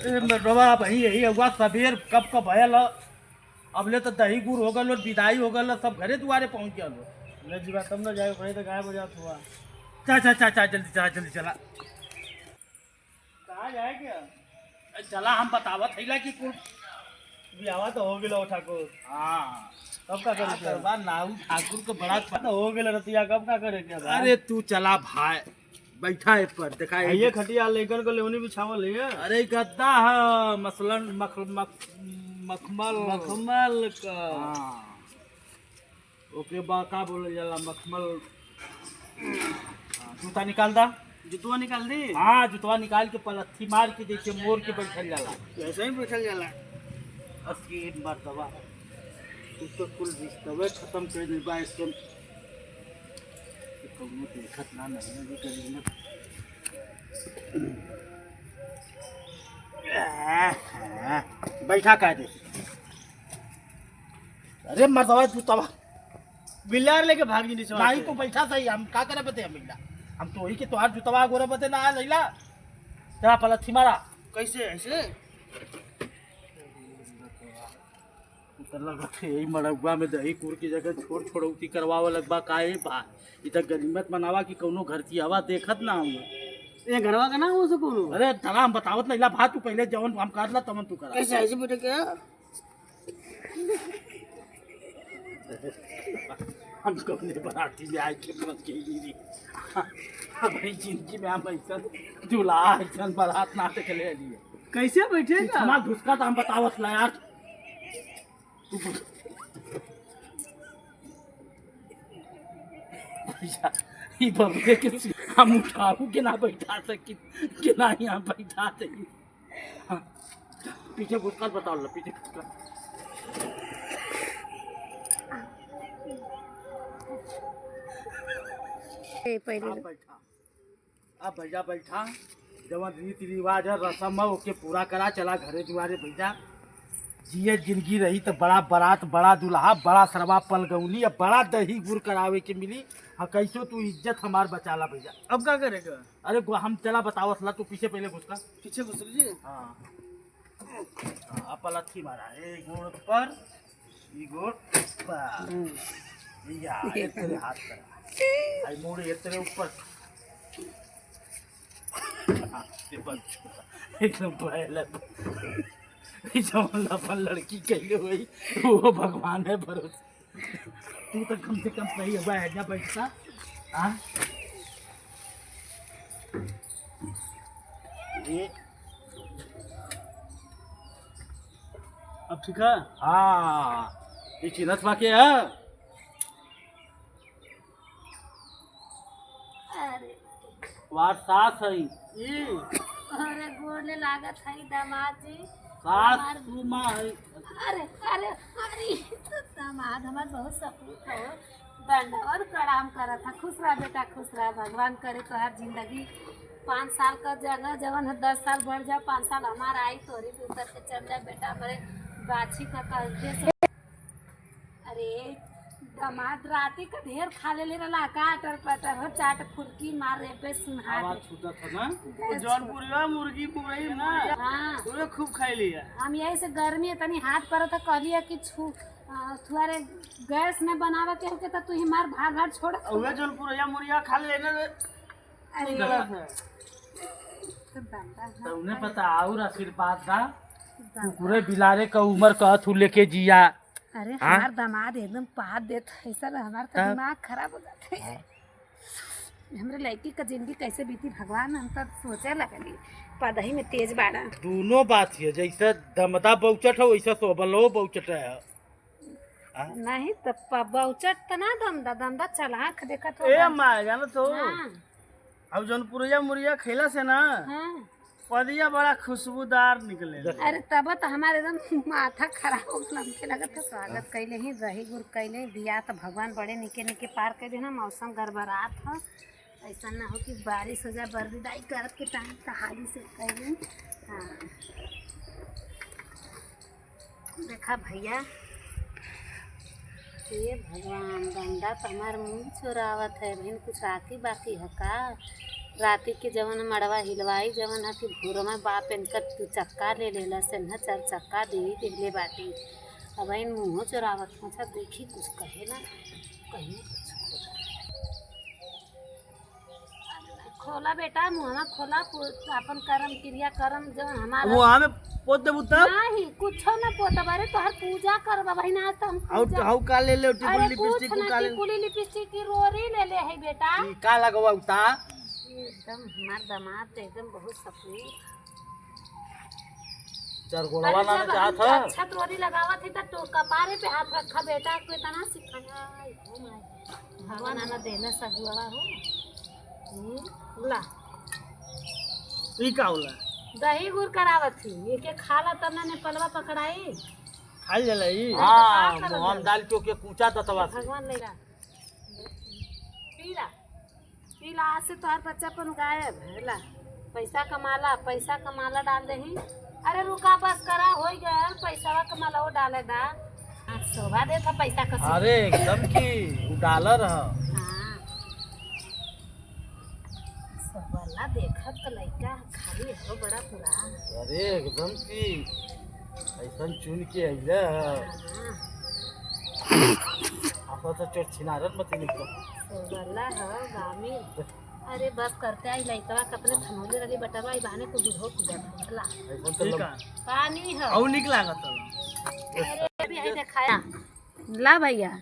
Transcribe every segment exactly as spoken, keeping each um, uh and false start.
ए, मर्दवा, भाई, यही हुआ, सबेर कब का भयल ह। अब ले तो दही गुड़ हो गल, बिदाई हो गल, सब घरे दुआरे पहुँच गल। ले जी बात, तब ना जाए, भाई तो गायब हो जात हुआ। जा, जा, जा, जा, जल्दी चला, जल्दी चला। कहाँ जाए क्या? ए, चला, हम बतावत है कि कुल बियावा तो हो गेलो ठाकुर। हाँ। तब का करे हाँ, क्या? करबा नाऊ ठाकुर को बड़ा तो हो गेलो रतिया, कब का करे क्या बा? अरे तू चला भाई, बैठा है पर देखा है ये खटिया लेकर को लेवनी बिछावल है। अरे गद्दा है, मसलन मख-, मख-, मखमल। मखमल का। हाँ। ओके बा, का बोलल जाला? मखमल। हाँ, जूता निकाल दा। जुतवा निकाल दी? हाँ, जुतवा निकाल के पलथी मार के जैसे मोर के बैठल जाला। वैसे ही बैठल जाला। अस्सी मर्दवा, तू तो कुल रिश्तवे खत्म कर दे बा एकदम। कौनो देखत ना, नहीं भी करी ना। बैठा का दे। अरे मर्दवा, जूतवा। बिल्लार लेके भाग जी नीचे भाई से। तू बैठा सही, हम का करे बते हम बिल्ला। हम तो वही के तोहार जूतवा गोरे बते ना लैला। तेरा पलथी मारा। कैसे ऐसे? तू तो लगत है यही मड़उआ में दही कुर की जगह छोड़ छोड़ौती करवावे लगबा का ए बा? इ त गनीमत मनावा कि कौनो घर की हवा देखत ना हम। ये घरवा का ना हो से कोनो? अरे दादा हम बतावत लैला भा, तू पहले जवन हम कर ला तवन तू करा। कैसे ऐसे बेटे क्या? हम कौने बराती में आए के फंस गई रे। हमारी जिंदगी में हम ऐसा दूल्हा, ऐसा बारात ना देख ले लिए। कैसे बैठे का? इतना घुसका तो हम बतावत ला यार। भैया, ई बबुए के सी-, हम उठाऊ के ना बैठा सकी, के ना यहाँ बैठा सकी। हाँ, पीछे घुसका बताओ ला, पीछे घुसका। ए, पहले आप बैठा। अब भैया बैठा, जवन रीति रिवाज है, रसम है, ओके पूरा करा, चला घरे दुआरे भैया। जिए जिंदगी रही तो बड़ा बारात, बड़ा दुल्हा, बड़ा सरवा पलगौनी, अब बड़ा दही गुड़ करावे के मिली। हाँ, कैसो तू इज्जत हमार बचा ला भैया। अब का करेगा? अरे गो-, हम चला बतावत ला, तू पीछे पहले घुसका। पीछे घुस लीजिए। हाँ। हाँ, अब पलथी मारा, एक गोड़ पर, ई गोड़ पर। हम्म। या, एतरे हाथ करा। आई मूड़ी एतरे ऊपर। हाँ, ये बन चुका। एकदम पहले। ई जवन अपन लड़की कइले होई, वो भगवान है भरोसे। तू तो कम से कम सही हुआ है, जा बैठता। हाँ? ये। अब ठीक है? हाँ, ये चिन्हत बा के है? अरे। वार सास है। ई। अरे, गोड़ ले लागत है दामाद जी। सास हमार तू माँ है। अरे, अरे, अरे, दामाद हमार बहुत सपूत है। दंडवत प्रणाम करत है। खुश रह बेटा, खुश रह। भगवान करे तोहार जिंदगी पाँच साल का जगह जवन है, दस साल बढ़ जाए, पाँच साल हमार आई, तोरी भी उतर के चल जाए बेटा, हमरे बाछी का कहते से। अरे, दामाद राती का ढेर खा लेले रहला का, अटर पटर हो, चाट फुरकी मार रे बे सुनहा आवाज दे। छूटत है ना? गैस जौनपुरिया मुर्गी मुरई ना, हाँ। उहे खूब खाई लिया। हम यही से गर्मी है, तनी हाथ पर तो कहलिया कि छू, अ, थुआरे गैस में बनावे के होके तो तू ही मार भार भार छोड़। उहे जौनपुरिया मुर्गिया खा लेने रे। अरे। गलत है। तो बंदा तो उन्हें पता और आशीर्वाद दा। बंदा। कुकुरे बिलारे का उम्र कहत हूँ लेके जिया। अरे, हाँ? हमार दामाद एकदम पाद देत है, सर, हमार तो तब? दिमाग खराब हो जाता है। हाँ। हमरे लड़की का जिंदगी कैसे बीती भगवान, हम तो सोचे लगली, पदही में तेज बाड़ा। दोनों बात है, जैसे दमदा बौचट हो, वैसे सोबलो बौचट है। हाँ? नहीं तो प-, बौचट तो ना दमदा, दमदा चलाक देखत हो ए बा। माँ, जानो तो? हाँ। अब जौनपुरिया मुर्गिया खैला से ना, हाँ। पदिया बड़ा खुशबूदार निकले। अरे तब तो हमारे एकदम माथा खराब हो गया, हमके लगत है स्वागत कैले ही, दही गुड़ कैले, बियाह तो भगवान बड़े निके निके पार कर देना, मौसम गड़बड़ात ह, ऐसा ना हो कि बारिश हो जाए, बरदीदाई करत के टाइम तो हाली से कैले। हाँ। देखा भैया, हे भगवान, गंडा तो हमार मुंह चोरावत है, बहन कुछ आकी बाकी है का? राती के जवन मड़वा हिलवाई, जवन ह कि भोर में बाप इनकर दू चक्का ले लेला, सेन्हा चार चक्का दे ही देले बाटी। अब इन मुँहो चोरावत हों, अच्छा देखी कुछ कहे ना, कहीं कुछ खोला। खोला बेटा, मुँहवा खोला, पु-, अपन करम क्रिया, करम जवन हमारा वो हमें पोत देबू तब? नहीं, कुछो न पोतब। अरे तोहर पूजा करब बहिन, आज तो हम और पूजा। हऊ का ले ले, टिकुली अरे कुछ लिपस्टिक ना, का ले? टिकुली लिपस्टिक की रोरी ले ले है बेटा। ई का लगवा उता? एकदम हमार दामाद तो एकदम बहुत सपूत। चार गोड़वा अरे ना जब चाहत हम ह। अच्छा रोरी लगावत है तो, तो कपारे पे हाथ रखा बेटा, को इतना सिखाया है, ओ माय। भगवान आना देना सगुआ हो। हम्म, ला। ई का होला? दही गुड़ करावत ही, एके खा ला तब ना नेपालवा पकड़ाई। खाइल जाला ई? हाँ, तो का करल मुँह में जाला? डाल के ओके कूचा दतवा से। भगवान ले ला। पी ला। पी ला, आज से तोहार बच्चापन गायब है। ला, पैसा कमाला, पैसा कमाला डाल देही। अरे रुका, बस करा, होई गयल, पैसावा कमाला वो डाले दा। हाँ, शोभा देत ह पैसा का सीधा। अरे एकदम की, उ डालर ह। हाँ। शोभा ला देखत त लइका खाली हो बड़ा पुरान। अरे एकदम की, ऐसन चुन के अइले ह। हाँ। आपा तो चोर छिनारन मत निकल। शोभा ला ह गामी। अरे बस करते आई लइकवा के अपने थमौले रही बटरवा, ई बहाने को दूधो पी जात हला। ऐसन तो ठीक लग- है। पानी है। और निक लागत हला। अरे अभी आई देखाया। ला भैया,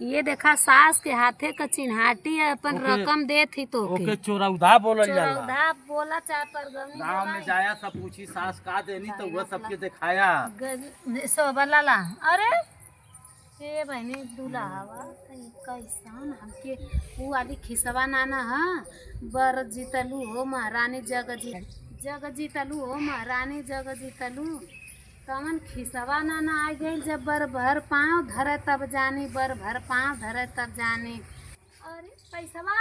ये देखा सास के हाथे का चिन्हाटी है, अपन ओके। रकम देत ही तो ओके। चोरौधा बोलल जाला। चोरौधा बोला चाहे परगौनी गाँव में बोला। जाया सब पूछी सास का देनी तो वह सबके देखाया। गज-, सोबा लाला, अरे ए बहिनी, दुल्हावा, ई कैसन हमके ऊ वाली खिसवा ना ना ह, बर जीतलू हो महारानी जग जी-, जग जीतलू हो महारानी जग जीतलू। तवन खिसवा ना ना आ गइल, जब बर भर पाँव धरे तब जानी, बर भर पाँव धरे तब जानी। अरे पैसवा,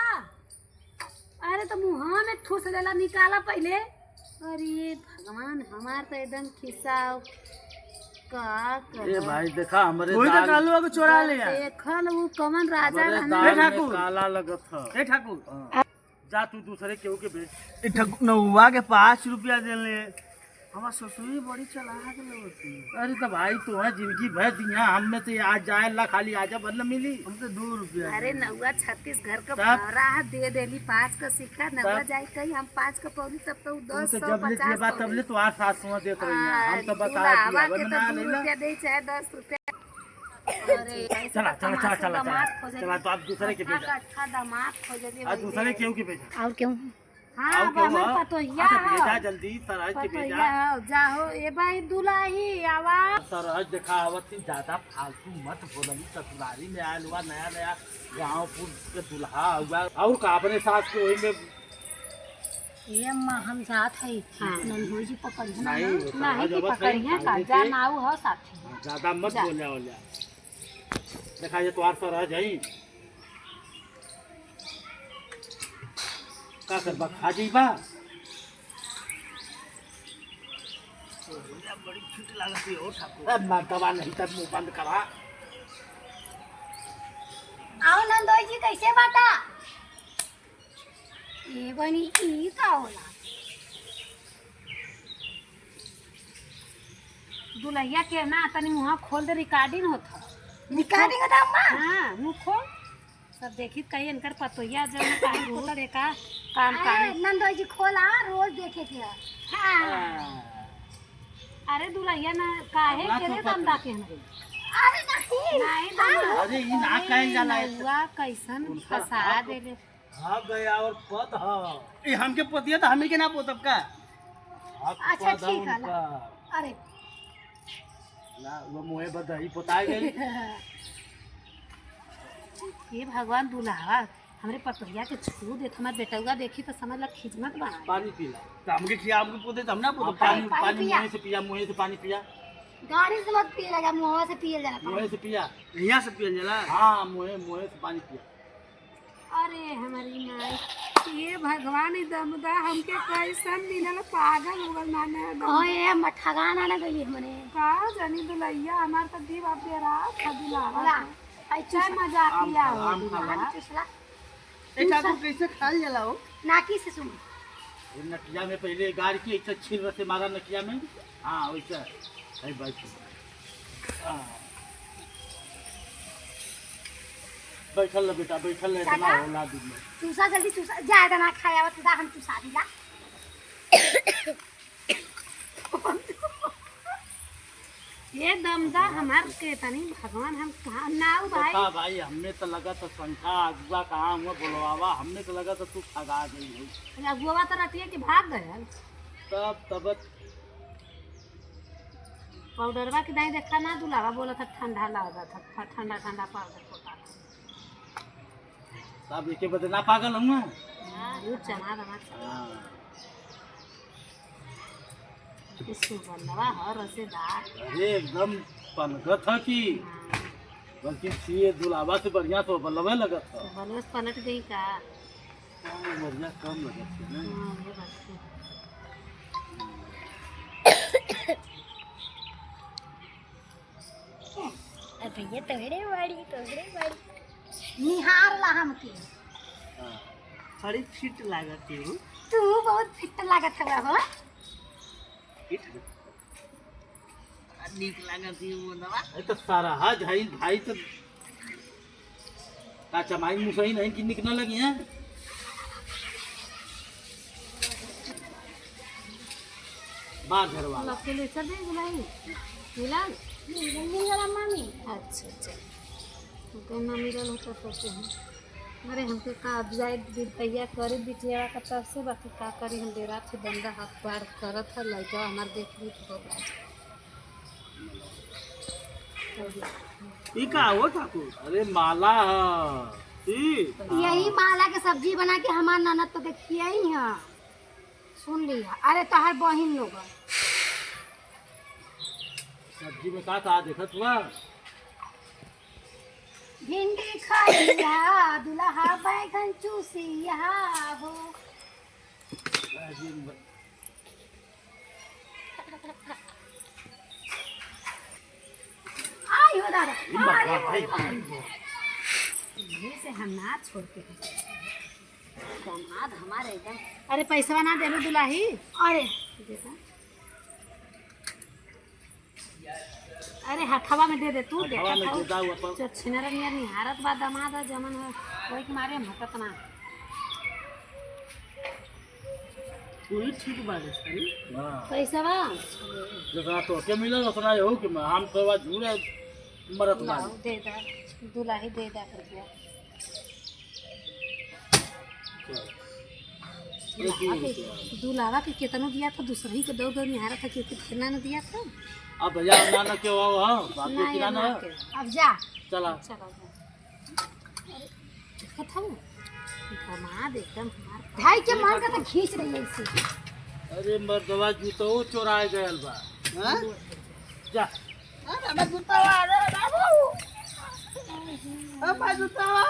अरे तो मुँहवा में ठूस लेला, निकाला पहिले। अरे भगवान, हमार तो एकदम खिस्सा हो। का ए करे? भाई देखा, हमरे कोई तो दाल, कालुआ को चोरा ले यार। देखल उ कवन राजा हमरे रहना। दाल ए में ठाकुर। काला लगत ह। ए ठाकुर, हाँ। जा तू दूसरे केहू के भेज। ए ठाकुर, नौवा के पाँच रुपया दे ले। हमार ससुरी बड़ी चालाक लोग होती है। अरे तो भाई, तोहे जिंदगी भर दिया, हम में से आज जाए ला खाली आजा, भर न मिली। हमके दो रुपया अरे दे। नौवा छत्तीस घर का तब? भौरा है, दे देली पाँच का सिक्का, नौवा तब? जाए कहीं हम पाँच का पौली, तब तो तू दस, तो सौ, जब ले पचास जेबा, तब पौली। ले तोहार सास हुआ देत रही है। हाँ, हम तो बता दूल्हा दिया, आवा के वरना तो ना दो लेला। रुपया दे, चाहे दस रुपया। अरे, चला, चला, चला, चला, चला। चला, तो आप दूसरे के भेजा। अच्छा, अच्छा दामाद खोजली आज भाई दूसरे दे। केहू के भेजा। और क्यों? हाँ, और अब केहू हमार है? पतोहिया अच्छा, है। भेजा जल्दी, सरहज के पतोहिया भेजा। है, जाहो, ए भाई दुलाही, आवा। सरहज देखा आवत थी, ज्यादा फालतू मत बोलनी, ससुरारी में आयल हुआ, नया नया गाँव पुर के दुल्हा हुआ। और का अपने सास के वही में ए अम्मा, हम जात हई। हाँ। नंदोई जी पकड़िहन नहीं, ना। वो नहीं सरहज कि आवत है, पकड़िहन का, आगे जा से। नाऊ हो साथे। हाँ, ज्यादा मत जा। बोले, बोले। देखा, ये तोहार सरहज है। का करबा, खा जइबा? बड़ी फिट लागत है, ओ ठाकुर। ए, मर्दवा नहीं, तब मुंह बंद करा। आओ नंदोई जी, कैसे बाटा? ए बनी, ई का होला? दुलहिया के ना, तनी मुंह खोल दे, recording होत ह। Recording होत ह, अम्मा? हाँ, मुंह खोल। सब देखी कही इनकर पतोहिया जब काहे पुतल एका काम अरे, काहे। नंदोई जी खोला, रोज देखे के ह। हाँ। अरे दुलहिया ना, काहे अपना के रे तो दंदा के हमरे? अरे नहीं। नहीं, दंदा। अरे, ई ना कहल जाला, नौआ कैसन उनका फंसा हक देले। हाँ, गया और पद ह। ए, हमके पोतिया तो हमी के ना पोतब का? हक अच्छा, पद ह ठीक है, उनका। ला। अरे। ना, वो मुँहे बदही पोताए गई। हे भगवान, दुल्हा हमरे पतोहिया के छू देत, हमार बेटउआ देखी तो समझ ला खिजमत बा। पानी पी ला। तो हमके खिया, हमके पोते, तो हम ना पोते। हाँ, पानी, पानी पानी पिया। मुँहे से पिया, मुँहे से पानी पिया। गाड़ी से मत पिए लगा, मुँहवा से पिए जाला पानी। मुँहे से पिया। यहाँ से पियल जाला? हाँ, मुँहे, मुँहे से पानी पिया। अरे हमारी माई, ये भगवान, ई दमदा हमके कैसन मिलल, पागल हो गल माने एकदम। ओए, हम ठगान आने गई हमने। का जानी दुलहिया, हमार तो दिल अब बेरा था दुलावा ला, के। आई चाय चुसला। मजाकिया आम खा, हो आम खा। दुलावा। आई चुसला। ए ठाकुर, कैसे खाल जाला हो? नाकी से सुन। ये नकिया में पहले गाड़ के ऐसे छिर से मारा नकिया में। हाँ, वैसे। है बैठ। हाँ। बैठल रह बेटा, बैठल रह, इतना चाचा, होला दिन में। चूसा जल्दी चूसा, ज्यादा ना खाया, बता हम चूसा दिला। ये दमदा हमार के तनी भगवान हम कहाँ नाऊ भाई। देखा भाई, हमें तो लगा था शंका अगुआ कहाँ हुआ बोलवावा, हमें तो लगा था तू ठगा गई हो। अगुआ तो रहती है कि भाग गए। तब, तब पाउडरवा के दाई देखा ना दुलावा बोला था ठंडा लगा था, ठंडा ठंडा पाउडर पोता था। तब एके बदे ना पागल हूँ मैं। हाँ, दूध चना दना चना। हाँ। इसको बनवा हो रसेदार। अरे एकदम पनगत है कि हाँ। बल्कि सीए दुलावा से बढ़िया तो बल्लवे लगत है। बल्लवे से पलट गई का? हाँ, बढ़िया कम लगत है ना। हाँ, ये बात है। अबे ये तोहरे बाड़ी, तोहरे बाड़ी। निहार ला हमके। हाँ, बड़ी फिट लागत हो। तू बहुत फिट लागत हवा हो। फिट? आ, नीक लागत ही वो दवा। अरे तो सारा हा झाई भाई तो का चमाई मुसई नहीं कि निक न लगी हैं? बाहर घर वाला। लक्ष्मी से दे बुलाई। मिलन? मिलन, मिलन मामी। अच्छा, अच्छा। तो ना मिलन होता सोचे हैं। अरे हमके का अब जाए बिटिया करे बिटिया का तब से बाकी का करी हम डेरा थे बंदा हाथ पैर करत है लइका हमार देख ली तो होगा। ई का हो ठाकुर? अरे माला ह। ई? यही माला के सब्जी बना के हमार ननद तो के खियाई ह। सुन लिया, अरे तोहर बहिन लोग। सब्जी में का का देखत हुआ? भिंडी खइया, दुल्हा बैगन चूसिया हो। आई हो दादा, ई बाबा, आई हो आई। दादा। इन्हें से हम ना छोड़ के हटे। दामाद हमारे एकदम। अरे पैसवा ना देलू दुलाही। अरे देखा। अरे हथवा में दे दे तू, हथवा देखा में था। दे दा, वो अपन। जो छिनरा नियर निहारत बा दामाद है, जमन है, वही के मारे हम हटत ना। तू ही ठीक बाड़े, सही? हाँ। पैसवा? जतना तोके मिलल, ओतना यहू के मिलल। हम तो बा झूरे मरत लाओ, बानी। दे दा, दुलाही दे दा रुपया। चल। दुलावा के, दुलावा के केतनो दिया था, दूसरही के दौड़ दौड़ निहारा था, क्योंकि कितना न दिया था। अब भैया, ना, ना, क्यों आओ, हाँ? बाप के नहीं, किराना ना है। के। अब जा। चला। चला जा। अरे, देखत हूँ, दामाद एकदम हमार भाई के मार का तो खींच रही है इसे। अरे मर्दवा, जूतो चोराए गयल बा। हाँ? जा। अरे, हमार जूतवा, अरे बाबू। हमार जूतवा।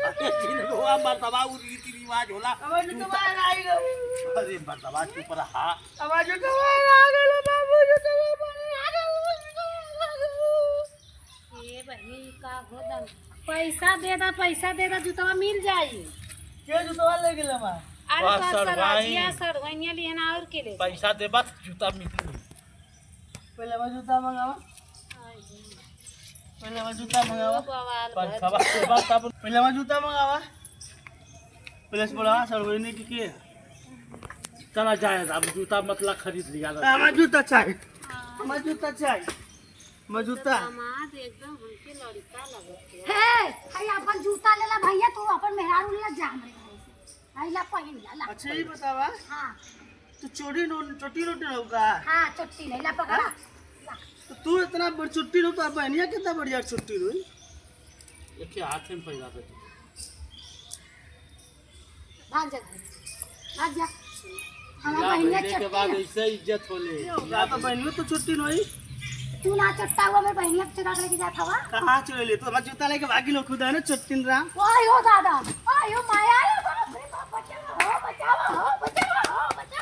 अरे, जिन लोग मर्दवा, उ रीति रिवाज होला। हमार जूतवा आई गई। अरे, मर्दवा, चुप रहा। हमार जूतवा आ गइल, बाबू, जूतवा आ गइल। ए बहिन, का हो दम? पैसा दे दा, पैसा दे दा, जूतवा मिल जाई। के जूतवा ले गेल हमार? अरे, वाह, तो सर भाई। सराजिया, सर, वहिनिया लिए ना, और के ले? पैसा देबा, जूता मिली। पहले हमार जूता मंगावा। पहले हमार जूता मंगावा। ओ बवाल पैसा भर। बा, बा, तब पहले हमार जूता मंगावा। पहले से बोला, सर, वही नहीं कि के? चला जाए, अब जूता मतलब खरीद लिया। हमार जूता चाहे। हमार जूता चाहे। हमार जूता। दामाद एकदम हमके लड़का लगत है। हे, भाई अपन जूता लेला भैया, तू अपन मेहरारू लेला जा हमरे घर से। आइला पहिन ला, ला। अच्छा, ये बतावा। हाँ। तू चोरी नो-, चोटी रोटी रहो का? हाँ, चोटी नहीं, ला पकड़ा। हाँ? ला। तो तू इतना बड़ चोटी रहो, तो अब बहनिया कितना बढ़िया चोटी रहो। एक हाथ में पैदा कर। भाग जा, भाग जा। हमार बियाह बहनिया भइले के चोटी बाद है। ऐसे इज्जत होले। ये होगा तो बहनियों तो चोटी नहीं। तू ना चोट्टा हुआ, मेरे बहनिया चोरा लेके जाता हुआ। कहाँ चोरी ले? तो हमारा जूता लेके भागी लो खुदा ने चोटिन राम। ओए हो दादा, ओए हो माया,